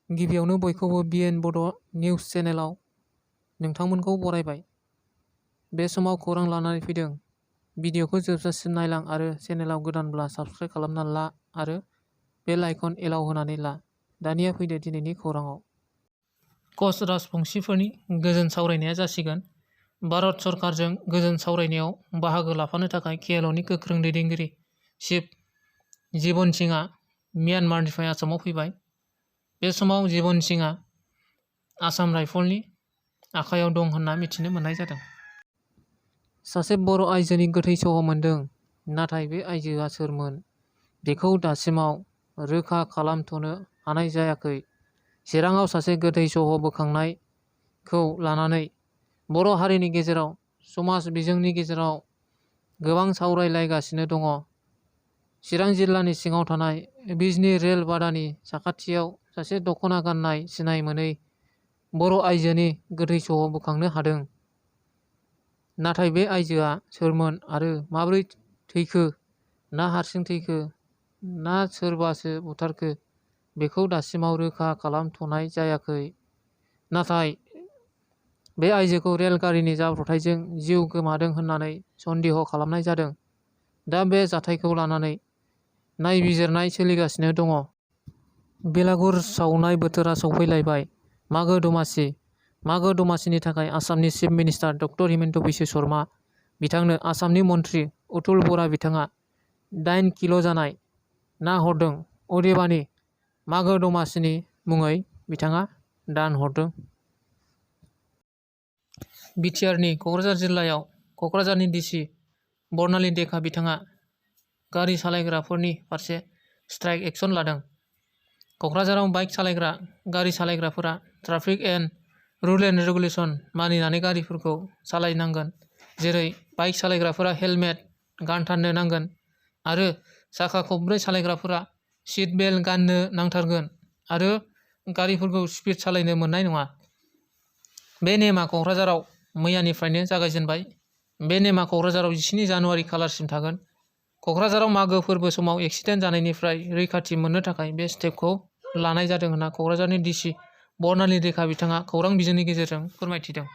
गिबियावनो बयखौबो बिएन बड' निउस चेनेलाव नोंथांमोनखौ बरायबाय। बे समाव खौरां लानानै फैदों। भिडिअखौ जोबजासिम नायलां आरो चेनेलाव गोदानब्ला साबस्क्राइब खालामना ला आरो बेल आइकन एलाव होनानै ला। दानिया फैदो दिनैनि खौराङाव। कच राजबंशीफोरनि गोजोन सावरायनाया जासिगोन। भारत सरकारजों गोजोन सावरायनायाव बाहागो लाफानो थाखाय केएलअनि गोख्रों दैदेनगिरि चिफ जीवन सिंहआ म्यानमारनिफ्राय आसामाव फैबाय। बे समाव जीवन सिंहआ आसाम राइफलनि आखायाव दं होनना मिथिनो मोननाय जादों। सासे बर' आइजोनि गोथै सह मोनदों, नाथाय बे आइजोआ सोरमोन बेखौ दासिमाव रोखा खालामथ'नो हानाय जायाखै। चिराङाव सासे गोथै सह बोखांनायखौ लानानै बर' हारिनि गेजेराव समाज बिजोंनि गेजेराव गोबां सावरायलायगासिनो दङ। चिरां जिल्लानि सिङाव थानाय बिजनी रेल बादानि साखाथियाव सासे दख'ना गाननाय सिनाय मोनै बर' आइजोनि गोथै सह बोखांनो हादों। नाथाय बे आइजोआ सोरमोन आरो माबोरै थैखो, ना हारसिं थैखो, ना सोरबासो बुथारखो बेखौ दासिमाव रोखा खालामथ'नाय जायाखै। नाथाय बे आइजोखौ रेलगारिनि जाब्रबथायजों जिउ गोमादों होननानै सन्देह खालामनाय जादों। दा बे जाथायखौ लानानै नायबिजिरनाय सोलिगासिनो दङ। बेलागुर सावनाय बोथोरा सौफैलायबाय। मागो दमासि। मागो दमासिनि थाखाय आसामनि chief minister doctor Himanta Biswa Sharma बिथांनो आसामनि मन्त्रि अतुल बरा बिथाङा 8 किल' जानाय ना हरदों। अदेबानि मागो दमासिनि मुङै बिथाङा दान हरदों। बिटिआरनि क'क्राझार जिल्लायाव क'क्राझारनि डिसि बर्नाली डेका बिथाङा गारि सालायग्राफोरनि फारसे स्ट्राइक एक्सन लादों। क'क्राझाराव बाइक सालायग्रा गारि सालायग्राफोरा traffic and rule and regulation मानिनानै गारिफोरखौ सालायनांगोन। जेरै बाइक सालायग्राफोरा हेलमेट गानथारनो नांगोन आरो साखा खबब्रै सालायग्राफोरा सीट बेल्ट गाननो नांथारगोन आरो गारिफोरखौ स्पिड सालायनो मोननाय नङा। बे नेमआ क'क्राझाराव मैयानिफ्रायनो जागायजेनबाय। बे नेमआ क'क्राझाराव 17 जानुवारि खालारसिम थागोन। क'क्राझाराव मागो फोरबो समाव एक्सिडेन्ट जानायनिफ्राय रैखाथि मोननो थाखाय बे स्टेपखौ लानाय जादों होनना क'क्राझारनि डिसि बर्नाली डेका बिथाङा खौरां बिजोंनि गेजेरजों फोरमायथिदों।